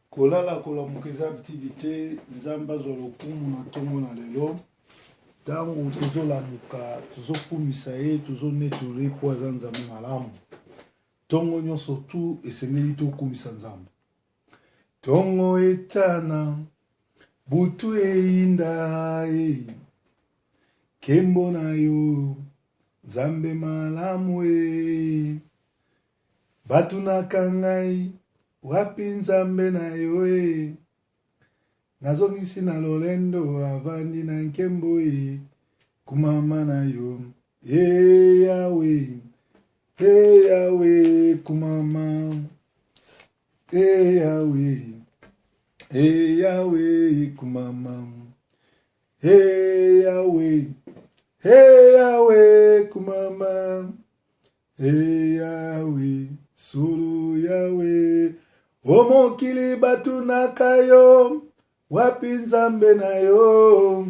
Kolala kolamuka eza habitude te. Nzambe azwa lokumu na ntongo na lelo. Ntango tozolamuka tozokumisa ye, tozonetola ye mpo aza Nzambe malamu. Ntongo nyonso tu esengeli tokumisa Nzambe. Ntongo etana, butu eyinda e, nkembo na yo Nzambe malamu e. Batunaka ngai wapi Nzambe na yo e Nazongisi na lolendo avandi na nkembo e Kumama na yo e Yahwe e Yahwe kumama e Yahwe e Yahwe kumama e Yahwe e Yahwe kumama E Yawe, solo Yawe, o mokili batunaka yo, wapi Nzambe na yo?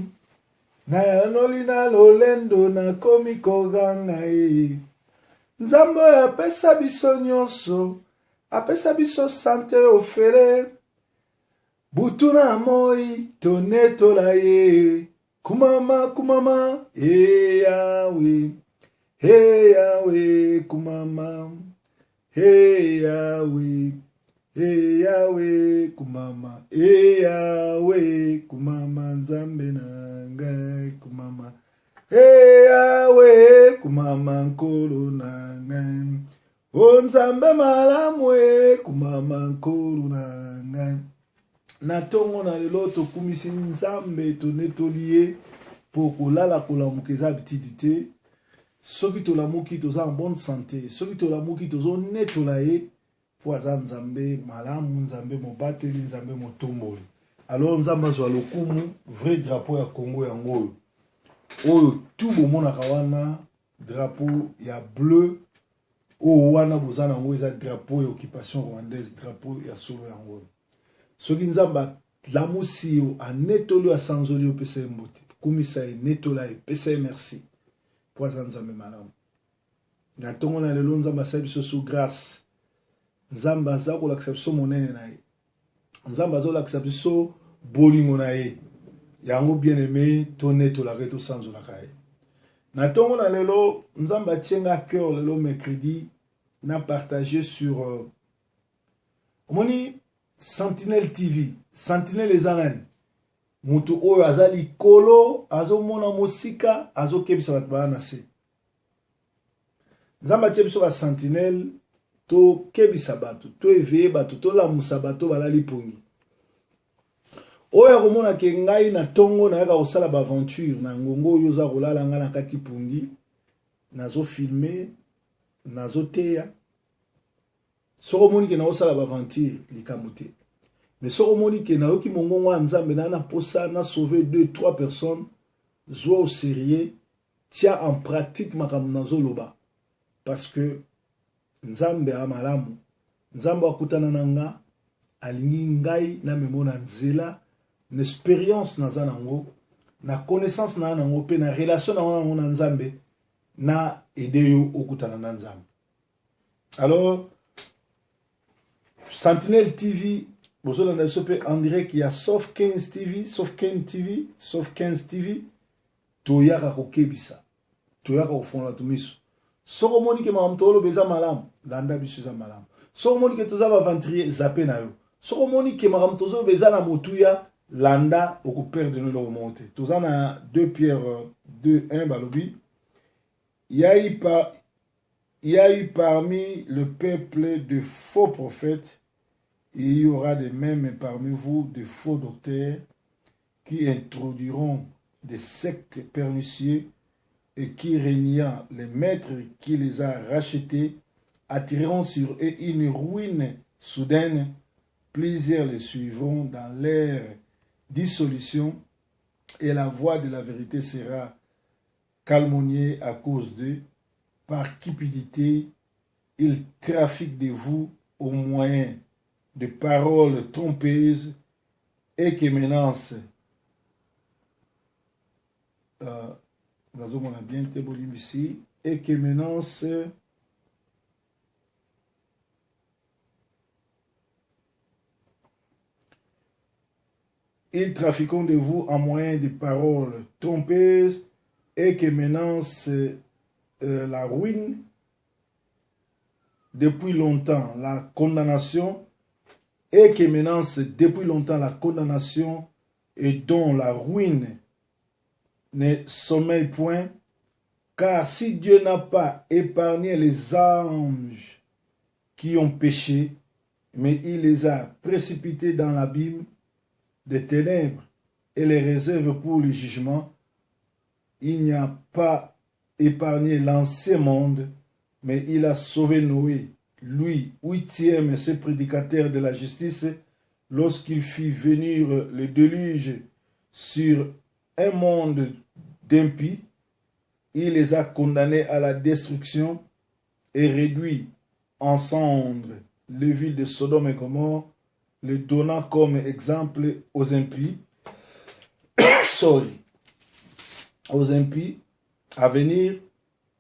Nayanoli na lolendo, nakomi koganga ye. Nzambe oyo apesa biso nyonso, apesa biso sante ofele, butu na moi tonetola ye. Kumama, kumama, e Yahweh, e Yahweh, kumama, e Yahweh, e Yahweh, kumama, e Yahweh, kumama, Nzambe na ngai, kumama, e Yahweh, kumama, Nkolo na ngai. O Nzambe malamu e, kumama Nkolo na ngai. Na ntongo na lelo tokumisi Nzambe, tonetoli ye mpo kolala kolamuka eza habitude te. Soki tolamuki toza en bonne sante, soki tolamuki tozonetola ye mpo aza Nzambe malamu, Nzambe mobateli, Nzambe motomboli. Alors Nzambe azwa lokumu. Vrai drapeau ya Congo yango oyo oyo tu bomonaka wana, drapeau ya bleu oyo wana boza na yango eza drapeau ya occupation rwandaise, drapeau ya solo yango oyo. Soki Nzambe alamusi yo, anetoli yo, asanzoli yo, pesa ye mbote, kumisa ye, netola ye, pesa ye merci mpo aza Nzambe malamu. Na ntongo na lelo Nzambe asali biso sous grâce. Nzambe aza kolakisa biso monene na ye, Nzambe azolakisa biso bolingo na ye. Yango bien aimé, tonetolaka ye, tosanzolaka ye. Na ntongo na lelo Nzambe atie nga cœur lelo mercredi na partage sur omoni Sentinelle TV. Sentinelle eza nani? Moto oyo aza likolo, azomona mosika, azokebisa bato baa na se. Nzambe atie biso ba sentinelle, tokebisa bato, to eveye bato, tolamusa bato balali pongi. Oyo akomona ke ngai na ntongo nayaka kosala baaventure na ngongo oyo oza kolala, ngai na kati pongi nazofilme, nazoteya. Soki omoni ke naosala baaventure, likambo te. Mais soki omoni ke nayoki mongongo ya Nzambe na na posa na sauver 2 3 personnes, zwa au sérieux, tia en pratique makambo nazoloba, parce que Nzambe a malamu. Nzambe akutana na nga, alingi ngai namemo na nzela na experience naza nango, na connaissance na nango, mpe na relation na nango na Nzambe, na aide yo okutana na Nzambe. Alors Sentinelle TV bozolanda biso mpe en direct ya Soft 15 TV, Soft 15 TV, Soft 15 TV. Toyaka kokebisa, toyaka kofongola bato miso. Soki omoni ke makambo toloba eza malamu, landa biso, eza malamu. Soki omoni ke toza baaventurier, zape na yo. Soki omoni ke makambo tozoloba eza na motuya, landa, okoperdre no eloko moko te. Toza na 2 Pierre 2 1, balobi il y a eu parmi le peuple de faux prophètes, et il y aura de même parmi vous de faux docteurs qui introduiront des sectes pernicieuses et qui, reniant les maîtres qui les a rachetés, attireront sur eux une ruine soudaine. Plusieurs les suivront dans leur dissolution et la voie de la vérité sera calomniée à cause d'eux. Par cupidité, ils trafiquent de vous au moyen de paroles trompeuses et qui menacent. Nazomona bien te, bolimbisi. Et qui menacent Ils trafiquent de vous en moyen de paroles trompeuses et que maintenant c'est la ruine depuis longtemps, la condamnation, et que maintenant c'est depuis longtemps la condamnation et dont la ruine ne sommeille point, car si Dieu n'a pas épargné les anges qui ont péché, mais il les a précipités dans l'abîme des ténèbres et les réserve pour le jugement, il n'y a pas épargné l'ancien monde, mais il a sauvé Noé, lui, huitième, ce prédicateur de la justice, lorsqu'il fit venir le déluge sur un monde d'impies, il les a condamnés à la destruction et réduit en cendres les villes de Sodome et Gomorre, les donnant comme exemple aux impies, sorry, aux impies à venir.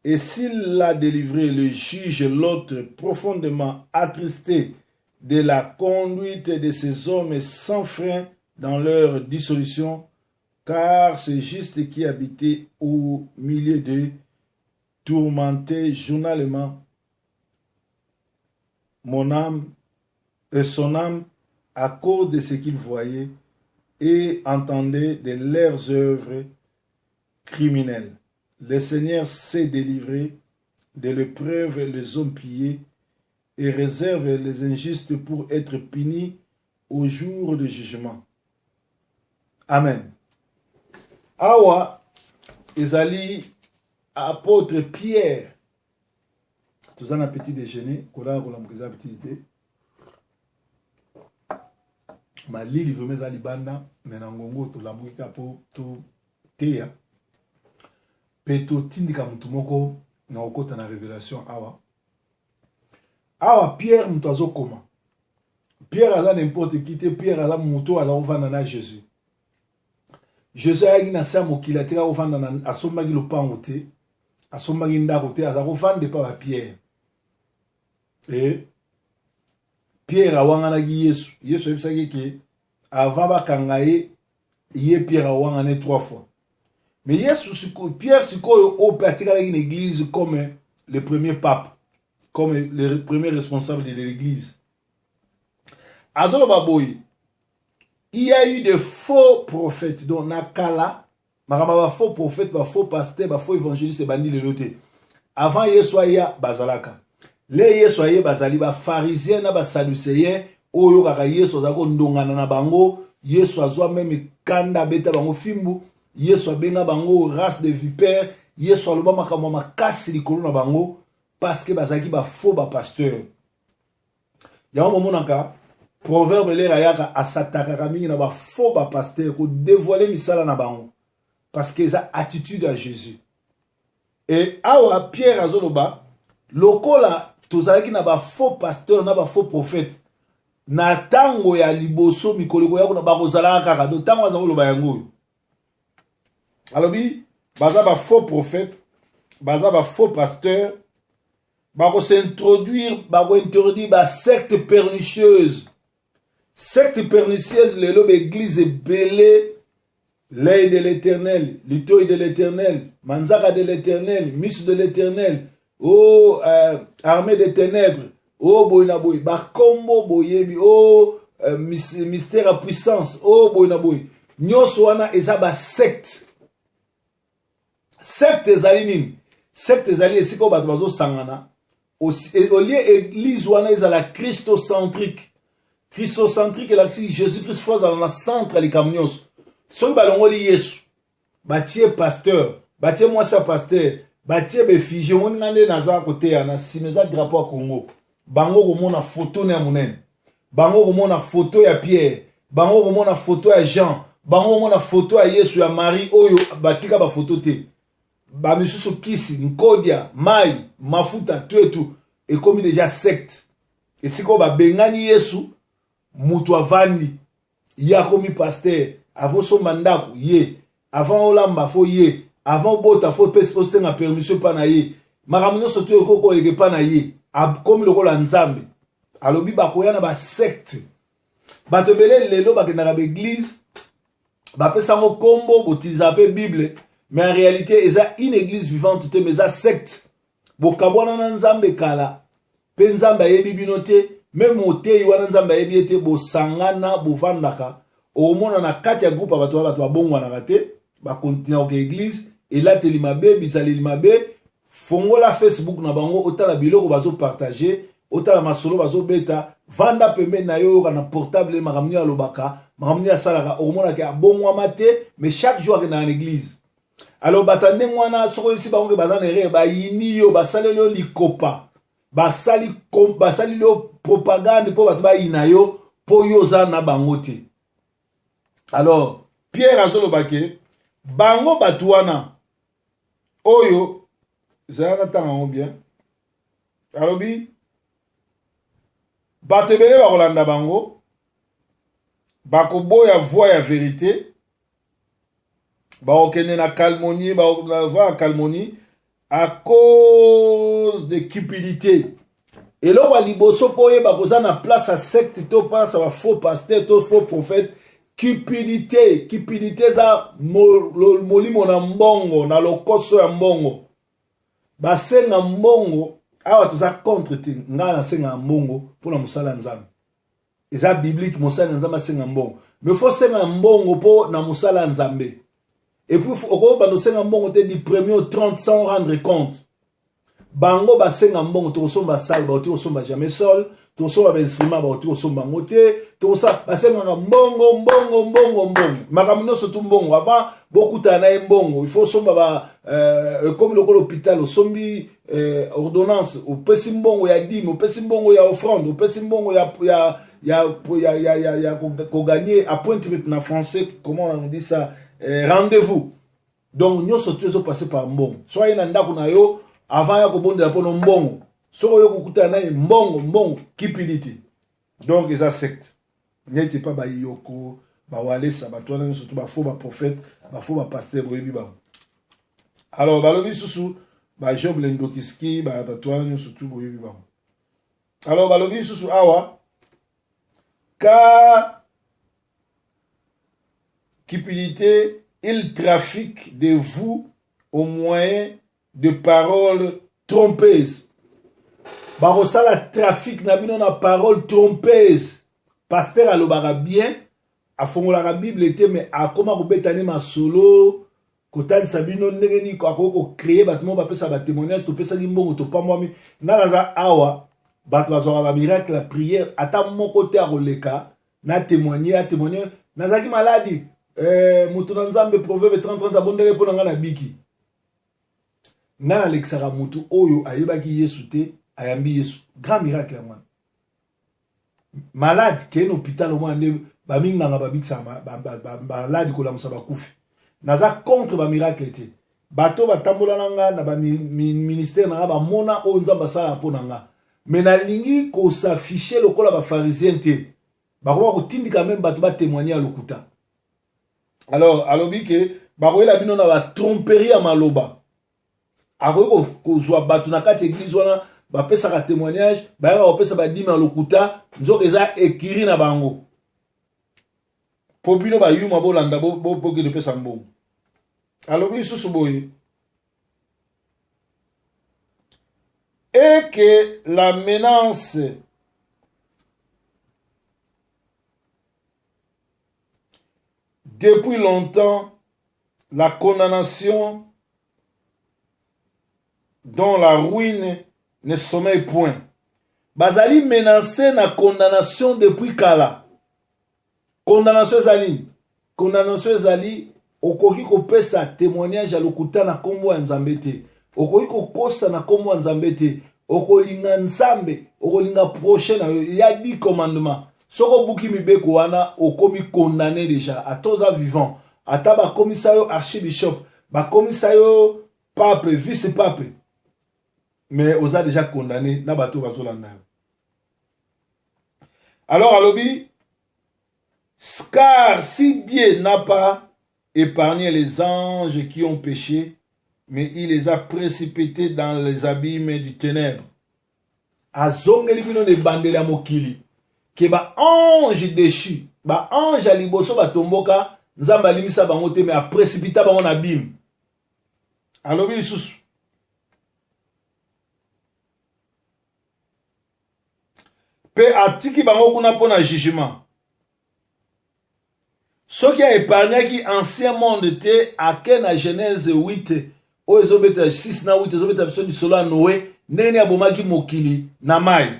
Et s'il l'a délivré, le juge l'autre, profondément attristé de la conduite de ces hommes sans frein dans leur dissolution, car c'est juste qui habitait au milieu d'eux, tourmentait journellement mon âme et son âme à cause de ce qu'il voyait et entendait de leurs œuvres criminelles. Le Seigneur sait délivrer de l'épreuve les hommes pillés et réserve les injustes pour être punis au jour de jugement. Amen. Awa ezali apôtre Pierre. Toza na petit déjeuner, kolala kolamuka eza petit te. Malili vraiment eza libanda, mais na ngongo tolamuki kaka po toteya mpe totindika motu moko na kokota na révélation awa. Awa Pierre moto azokoma. Pierre aza n'importe qui te, Pierre aza moto aza kovanda na Jésus. Jésus ayaki na se ya mokili, atika kovanda na, asombaki lopango te, asombaki ndako te, aza kovanda epa ba Pierre. E Pierre awanganaki Yesu. Yesu ayebisaki ke avant bakanga ye, ye Pierre awangane 3 fois. Mais Yesu sikoyo, Pierre sikoyo oyo mpe atikalaki na église comme le premier pape, comme le premier responsable de l'église. Azoloba boye, il y a eu de faux prophètes. Donc na kala, makambo ba faux prophètes, ba faux pasteurs, ba faux évangélistes ebandi lelo te. Avant Yesu aya bazalaka. Le Yesu aye bazali ba pharisiens na ba sadducéens oyo kaka Yesu azalaki kondongana na bango. Yesu azwa meme kanda abeta bango fimbu. Yesu abenga bango race de vipères. Yesu aloba makambo makasi likolo na bango parce que bazalaki ba faux ba pasteurs. Yango bomonaka proverbe lere ayaka asatakaka mingi na ba faux ba pasteurs ko dévoiler misala na bango parce que eza attitude ya Jésus. Et awa Pierre azoloba lokola tozalaki na ba faux pasteurs na ba faux prophètes na tango ya liboso mikolo ekoya kuna bakozalaka kaka. Donc tango aza koloba yango oyo alobi baza ba faux prophètes, baza ba faux pasteurs, bakosintroduire, bakointroduire ba secte pernicieuse. Secte pernicieuse lelo ba église ebele, l'œil de l'Éternel, litoyi de l'Éternel, manzaka de l'Éternel, misu de l'Éternel, oh armée des ténèbres, oh boye na boye, bakombo boyebi, oh mystère à puissance, oh boye na boye. Nyonso wana eza ba secte. Secte ezali nini? Secte ezali esika oyo bato bazosangana au lieu église wana ezala christocentrique. Christocentrique elakisi Jésus-Christ fo azala na centre ya likambo nyonso. Soki balongoli Yesu, batie pasteur, batie mwasi ya pasteur, batie befigie, omoni nga nde naza koteya na nsima eza drapeau ya Congo. Bango komona photo na ya monene, bango komona photo ya Pierre, bango komona photo ya Jean, bango komona photo ya Yesu, ya Marie oyo batika ba photo te. Ba misusu kisi, nkodia, mai, mafuta, tout et tout ekomi déjà secte. Esika oyo babengani Yesu, mutu avandi, ye akomi pasteur, avant osomba ndako ye, avant olamba fo ye, avant obota fo pe osenga permission epa na ye, makambo nyonso to ekoki koleka epa na ye, akomi lokola Nzambe. Alobi bakoya na ba secte. Bato ebele lelo bakendaka ba église. Bapesa yango nkombo, botilizaka mpe Bible, mais en réalité eza une église vivante te, mais eza secte. Bokabwana na Nzambe kala, mpe Nzambe ayebi bino te. Meme moteyi wana, Nzambe ayebi ye te. Bosangana, bovandaka, okomona na kati ya groupe ya bato wana, bato babongwanaka te, bakontinua koke église, elateli mabe, bizaleli mabe. Fongola Facebook na bango, otala biloko bazopartage, otala masolo bazobeta. Vanda pembeni na yo, oyoka na portable makambo nini alobaka, makambo nini asalaka. Okomona ke abongwama te, mais chaque jour akendaka na église. Alors bato ya ndenge wana, soki oyebisi bango ke baza na erreur, bayini yo, basaleli yo likopa, basali basali yo propagande mpo bato bayina yo, mpo yo oza na bango te. Alors Pierre azoloba ke bango bato wana oyo ezala na ntango yango bien. Alobi bato ebele bakolanda bango, bakoboya voie ya vérité, bakokende na calmonie, na voie ya calmonie à cause de cupidité. Eloko ya liboso mpo oyeba koza na place ya secte to place ya bafaux pasteur to faux prophète: cupidité. Cupidité eza molimo na mbongo, na lokoso ya mbongo. Basenga mbongo awa, toza contre te. Ngai nasengaka mbongo mpona mosala ya Nzambe, eza biblique. Mosala ya Nzambe asenga mbongo, mais faut senga mbongo mpo na mosala ya Nzambe. Et puis okobanda osenga mbongo te du premier au 30 sans rendre compte. Bango basenga mbongo: tokosomba salle, bauti kosomba jamais sol, tokosomba bainstrument, bauti kosomba yango te, tokosala. Basengaka mbongo, mbongo, mbongo, mbongo, makambo nyonso tu mbongo. Avant bokutana na ye, mbongo. Il faut osomba ba ekomi lokola hôpital: osombi ordonnance, opesi mbongo ya dîme, opesi mbongo ya offrande, opesi mbongo ya kogagner appointment, na français comment on dit ça, rendez-vous. Donc nyonso tu ezopasse par mbongo. So aye na ndako na yo, avant ya kobondela mpona mbongo, soki oyo kokutana na ye, mbongo, mbongo, cupidité. Donc eza secte neti epa bayoko bawalesa, bato wana nyonso tu bafaux baprophète, bafaux bapasteur, boyebi bango. Alors balobi lisusu bajob lendokiski, bato wana nyonso tu boyebi bango. Alors balobi lisusu awa: car cupidité, il trafique de vous au moyen de paroles trompeuses. Bakosala trafic na bino na parole trompeuse. Pasteur alobaka bien, afongolaka Bible te, mais akóma kobeta nde masolo, kotalisa bino ndenge nini akoki kocréer bato moko bapesa batémoignage: topesaki mbongo, topambwami. Nga naza awa, bato bazwaka bamiracle ya prière, ata moko te akoleka na témoigne, atémoigne: nazalaki maladi, moto na Nzambe Proverbe 30 30 abondeli mpo na ngai, nabiki. Ngai nalekisaka motu oyo ayebaki Yesu te, ayambi Yesu, grand miracle yango wana. Malade keye na hôpital, omwana nde baminganga babikisaka maladi, kolamusa bakufi. Naza contre bamiracle te. Bato batambola na nga na baministère na nga bamona oyo Nzambe asalaka mpo na nga, mais nalingi kos'afficher lokola baPharisien te, bakoma kotindika meme bato batémoigne ya lokuta. Alors alobi ke bakoyela bino na batromperie ya maloba. Akoki kozwa bato na kati ya église wana bapesaka témoignage, bayaka kopesa badîme ya lokuta, nzoka eza ekiri na bango mpo bino bayuma bolanda, bokende opesa mbongo. Alobi lisusu boye: et que la menace depuis longtemps la condamnation dont la ruine ne sommeille point. Bazali menacé na condamnation depuis kala. Condamnation ezali nini? Condamnation ezali okoki kopesa témoignage ya lokuta na nkombo ya Nzambe te, okoki kokosa na nkombo ya Nzambe te, okolinga Nzambe, okolinga prochain na yo ya 10 commandement. Soki obuki mibeko wana, okomi condamné déjà. Ata oza vivant, ata bakomisa yo archibishop, bakomisa yo pape, vice pape, mais oza déjà condamné na bato bazolanda yo. Alors alobi: car si Dieu n'a pas épargné les anges qui ont péché, mais il les a précipités dans les abîmes du ténèbre. Azongeli bino na ebandeli ya mokili ke baange déchu, baange ya liboso batomboka. Nzambe alimbisa bango te, mais aprecipita bango na abime. Alobi lisusu mpe atiki bango kuna mpo na jugement. Soki a epargnaki ancien monde te, ake na Genèse 8 oyo ezobeta 6 na 8, ezobeta biso lisolo ya Noe, ndenge nini abomaki mokili na mai,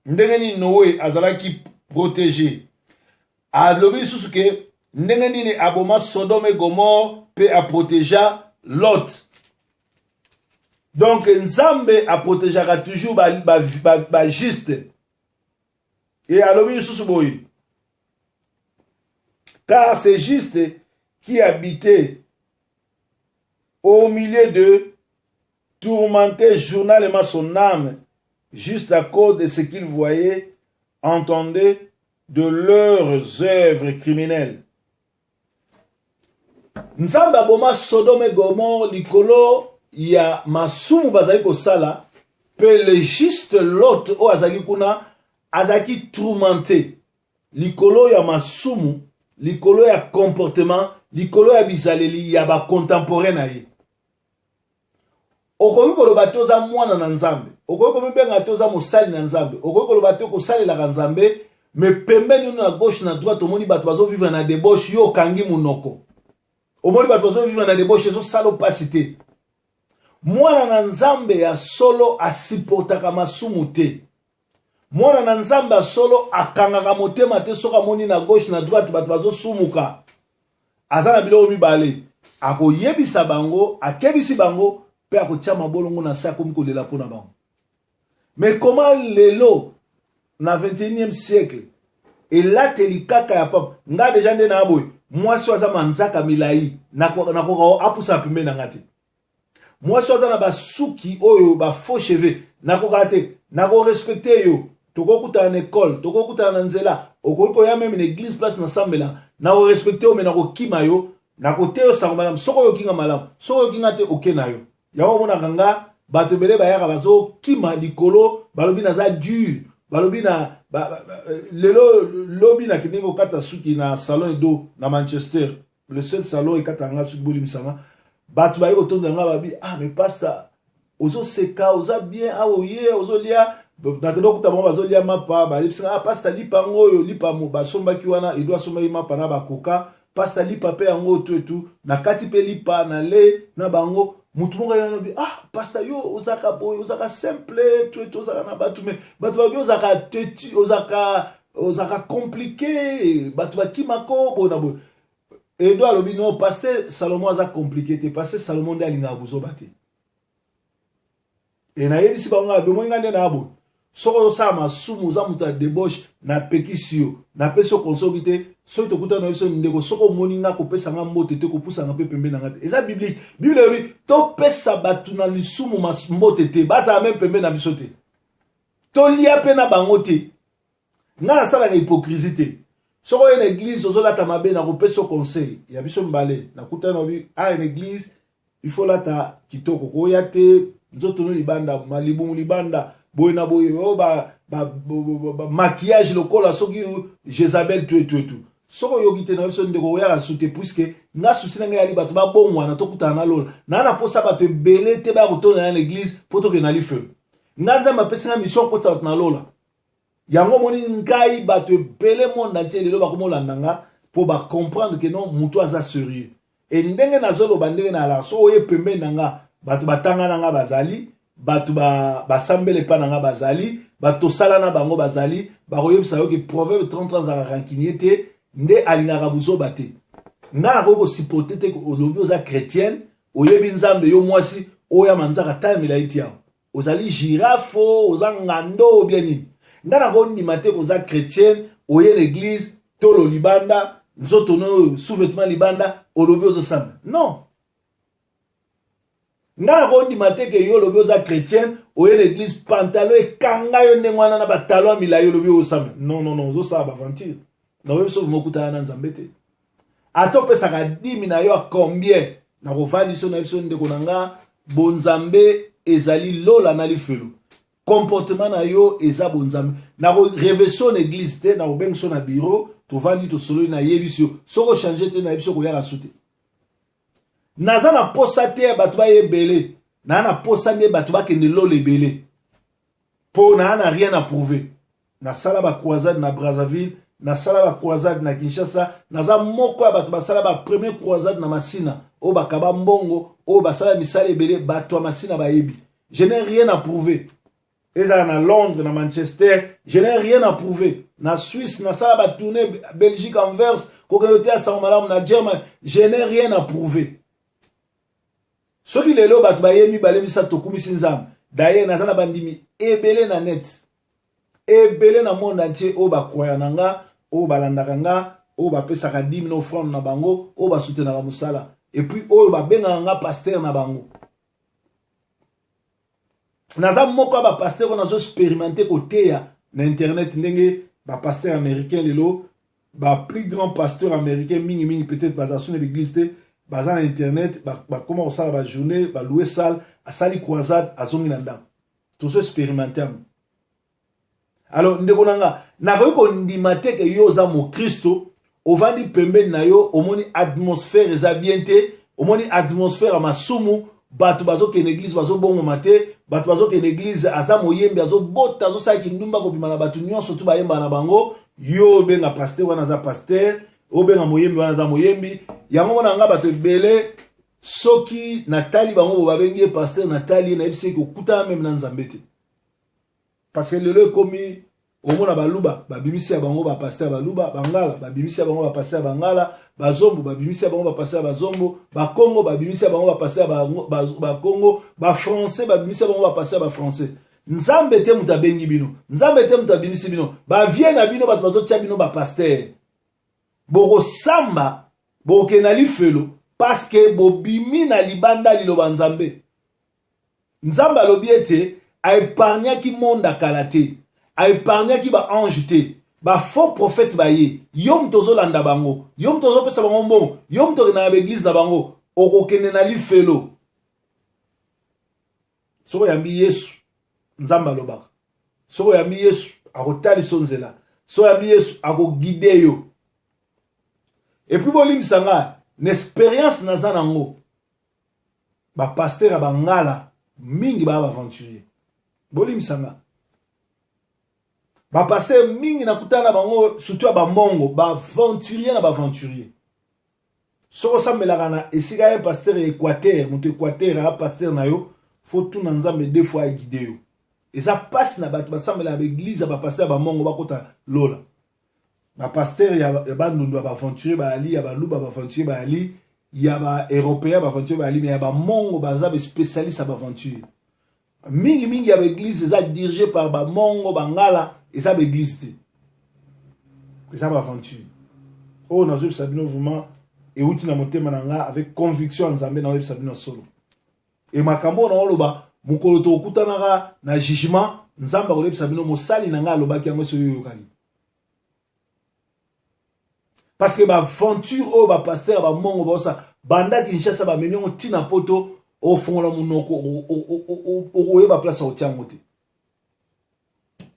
ndenge nini Noe azalaki protege. Alobi lisusu ke ndenge nini aboma Sodome et Gomorre mpe aproteja Lot. Donc Nzambe aprotegeaka toujours ba, ba, ba, ba juste. Et alobi lisusu boye, car c'est juste qui habitait au milieu d'eux tourmentait journalement son âme juste à cause de ce qu'il voyait, entendait de leurs œuvres criminelles. Nzambe aboma Sodome et Gomorre likolo ya masumu bazali kosala, mpe le juste Lot oyo azalaki kuna azalaki tourmenté likolo ya masumu, likolo ya comportement, likolo ya bizaleli ya ba contemporain na ye. Okoki koloba te oza mwana na Nzambe, okoki komibenga te oza mosali na Nzambe, okoki koloba te kosalelaka Nzambe, me pembeni no na gauche na droite omoni bato bazovivre na debauche, yo okangi monoko. Omoni bato bazovivre na debauche, ezosala mpasi te. Mwana na Nzambe ya solo asiportaka masumu te. Mwana na Nzambe ya solo akangaka motema te soki amoni na gauche na droite bato bazosumuka. Aza na biloko mibale, akoyebisa bango, akebisi bango, mpe akotia mabolongo na se, akomi kolela mpo na bango. Mais comment lelo na 21e siècle elateli kaka ya papa nga deja nde na boye, mwasi oyo aza manzaka milai nakoka apusana pembeni na nga te. Mwasi oyo aza na basuki oyo ba faux cheveux nakoka te, nakorespecte yo. Tokokutana na ekole, tokokutana na nzela, okoki koya meme na eglise place nasambela, nakorespecte yo, me nakokima yo, nakoteya yo sango malamu. Soki oyoki nga malamu, soki oyoki nga te, oke na yo. Yango omonaka nga bato ebele bayaka bazokima likolo, balobi naza dur, balobi na ba, ba, ba, lelo lobi nakendeki kokata suki na salon Edo na Manchester, le seul salon ekataka nga suki, bolimbisa nga. Bato baye kotonda nga, babi ah mais pasta ozoseka, oza bien awa, oye ozolia. Nakende okuta bango bazolia mapa, bayebisi nga ah pasta lipa yango oyo, lipa basombaki wana, Edo asombaki mapa na bakoka, pasta lipa mpe yango tu etu na kati mpe lipa na le na bango. Mutu moko ayana bi ah pasta yo ozaka boye, ozaka simple tu etu, ozaka na bato, mais bato babi ozaka tetu, ozaka ozalaka compliqué, bato bakimako boye na boye. Edo alobi non, pasteur Salomon aza compliqué te, pasteur Salomon nde alingaka buzoba te. E nayebisi bango nga bomoi nga nde na boye, soki ozosala masumu, oza moto ya debauche, napekisi yo, napesi yo konsoki te. Soki tokutana na biso ndeko, soki omoni nga kopesa nga mbote te, kopusanga mpe pembeni na nga te. Eza biblique. Bible elobi topesa bato na lisumu mbote te, bazala meme pembeni na biso te, tolia mpe na bango te. Nga nasalaka hypocrisie te. Soki oye na eglise ozolata mabe, nakopesa yo conseil ya biso mibale. Nakutana na obi awa na eglise, il faut lata kitoko, koya te nzoto no libanda, malibumu libanda, boye na boye, oyo ba, ba, ba, ba, maquillage lokola soki Jezabel tu etu etu. Soki oyoki te na biso ndeko, oyaka su te, puisque nga susi na ngai yali bato babongwana, tokutana na lola. Naa na posa bato ebele te baya kotonda na eglise mpo tokende na lifelo. Nga Nzambe apesi nga mission akotisa bato na lola. Yango omoni ngai bato ebele monde entier lelo bakomolanda nga mpo ba comprendre que non, moto aza sérieux. E ndenge nazoloba, ndenge nalaka, so oye pembeni na nga, bato batanga na nga bazali, bato basambela epa na nga bazali, bato tosala na bango bazali, bakoyebisa yo ke Proverbe 33 azalaka rancunier te, nde alingaka buzoba te. Nga nakoki kosupporte te olobi oza chrétienne, oyebi Nzambe, yo mwasi oyo ya manzaka tala milai ti awa, ozali girafe, oza ngando ou bien nini? Nga nakondima te koza chrétienne, oye na église tolo libanda, nzoto no oyo sous-vêtement libanda, olobi ozosambela. Non, nga nakondima te ke yo olobi oza chrétienne, oye na église pantalon ekanga yo ndenge wana na batalo ya milai, olobi ozosambela. Non, non, non, ozosala baventure na oyebi soki mokutana na Nzambe te. Ata opesaka dimi na yo ya combien, nakovandisa na biso ndeko na nga, bonzambe ezali lola na lifelo. Comportement na yo eza bonzambe. Nakoreve so na église te, nakobengi so na bureau. Tovandi, tosololi, nayebisi yo, soki ochange te, nayebisi yo koyaka su te. Naza na posa te ya bato baye ebele, naa na posa nde bato bakende lola ebele, mpo naa na rien à prouver. Nasala bacroisade na Brazzaville, nasala bacroisade na Kinshasa, naza moko ya bato basala bapremier croisade na Masina, oyo bakaba mbongo, oyo basala misala ebele, bato ya Masina bayebi. Je n'ai rien à prouver. Ezala na Londres, na Manchester, je n'ai rien à prouver. Na Suisse nasala batournée, Belgique, Anvers, kokende te ya sango malamu, na Germany. Je n'ai rien à prouver. Soki lelo bato baye mibale, misato, tokumisi Nzambe. D'ailleurs, naza na bandimi ebele na net, ebele na monde entier, oyo bakwaya na nga, oyo balandaka nga, oyo bapesaka dîme na offrande na bango, oyo basoutenaka mosala, et puis oyo babengaka nga pasteur na bango. Naza moko ya bapasteur oyo nazo expérimente koteya na internet, ndenge bapasteur américain lelo, baplus grand pasteur américain mingimingi, peut-être baza so na l'église te, baza na internet, bakóma kosala bajournée, baloue salle, asali croisade, azongi na ndako. Tozo expérimente yango. Alors, ndeko na nga, nakoki kondima te ke yo oza mokristo, ovandi pembeni na yo, omoni atmosphère eza bien te, omoni atmosphère ya masumu, bato bazokende église bazobongoma te, bato bazokende église, aza moyembi, azobota, azosala kindumba, kobima na bato nyonso tu bayembaka na bango. Yo obenga pasteur wana aza pasteur, obenga moyembi wana aza moyembi. Yango mona nga, bato ebele, soki natali bango bo babengi ye pasteur, natali ye, nayebi soki okutana même na Nzambe te. Parce que lelo ekomi, omona Baluba babimisi ya bango bapasteur ya Baluba, Bangala babimisi ya bango bapasteur ya Bangala, Bazombo babimisi ya bango bapasteur ya Bazombo, Bakongo babimisi ya bango bapasteur ya Bakongo, Bafrançais babimisi ya bango bapasteur ya Bafrançais. Nzambe te moto abengi bino, Nzambe te moto abimisi bino. Bavie na bino, bato bazotia bino bapasteur, bokosamba, bokokende na lifelo, parce que bobimi na libanda liloba Nzambe. Nzambe alobi ete aépargnaki monde akala te, aépargnaki baange te, bafaux prophète baye. Yo moto ozolanda bango, yo moto ozopesa bango mbongo, yo moto okende na baeglise na bango, okokende na lifelo. Soki oyambi Yesu, Nzambe alobaka, soki oyambi Yesu, akotalisa nzela. Soki oyambi Yesu, akoguide yo. Et puis bolimbisa ngai, na expérience naza nango, bapasteur ya Bangala mingi baya baaventurier. Bolimbisa nga, bapasteur mingi nakutana na bango, surtout ya Bamongo, baaventurier na baaventurier. Soki osambelaka na esika ye pasteur ya Équateur, moto Équateur aya pasteur na yo, faut tuna Nzambe deux fois aguide yo. Eza mpasi na bato basambelaka baeglise ya bapasteur ya Bamongo bakota lola. Bapasteur ya Bandundu ya baaventurier bayali, ya Baluba baaventurier bayali, ya baeuropéen baaventurier bayali, mais ya Bamongo baza baspécialiste ya baaventure. Mingimingi ya baeglise eza dirigé par Bamongo, Bangala, eza baeglise te, eza baaventure. Oyo nazoyebisa bino vraiment euti na motema na nga, avec conviction ya Nzambe. Nazoyebisa bino solo e makambo oyo naoloba. Mokolo tokokutanaka na jugement, Nzambe akoyebisa bino: mosali na ngai alobaki yango, soki oyokaki. Parce que baaventure oyo bapasteur ya Bamongo baosa, banda Kinshasa bamemi yango ntina Poto, ofongola monoko, okoyeba place ya kotia yango te.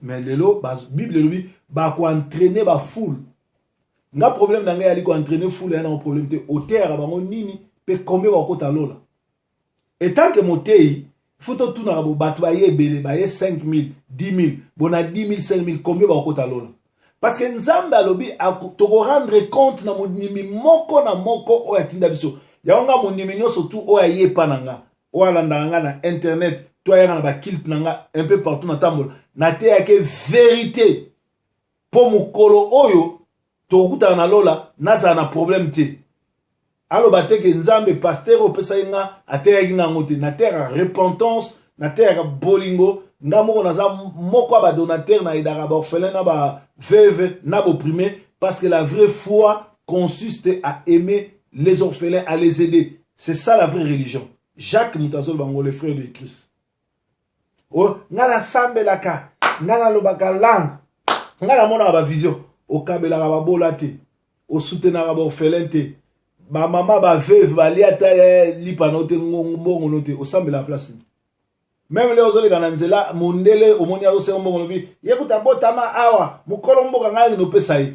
Mais lelo Bible elobi bakoentraîne bafoule. Nga problème na ngai yali koentraîne foule ya nango problème te. Oteyaka bango nini mpe combien bakokota lola? Etant que motei, faut totunaka bo bato baye ebele, baye 5000, 10 000, bona 10 000, 5 000, combien bakokota lola? Parce que Nzambe alobi tokorendre compte na mondimi moko na moko oyo atinda biso. Yango nga, mondimi nyonso tu oyo aye epa na nga, oyo alandaka nga na internet to ayaka na baculte na nga un peu partout na tambola, nateyaki vérité, mpo mokolo oyo tokokutana na lola, nazala na problème te, aloba te ke Nzambe, pasteur opesaki nga ateyaki nga yango te. Nateyaka repentance, nateyaka bolingo. Nga moko naza moko ya badonateur, naaidaka baorphelin na baveuve na baopprimé, parce que la vraie foi consiste à aimer les orphelins, à les aider. C'est ça la vraie religion. Jacques moto azoloba ngo, le frère de Christ. O nga nasambelaka, nga nalobaka langue, nga namonaka bavision, okabelaka babola te, osoutenaka baorphelin te, bamama baveuve balia ata lipa no te, mbongo no te, osambelaka place même le ozoleka na nzela, mondele omoni azosenga mbongo, lobi ye kuta botama awa, mokolo mboka ngai nopesa ye.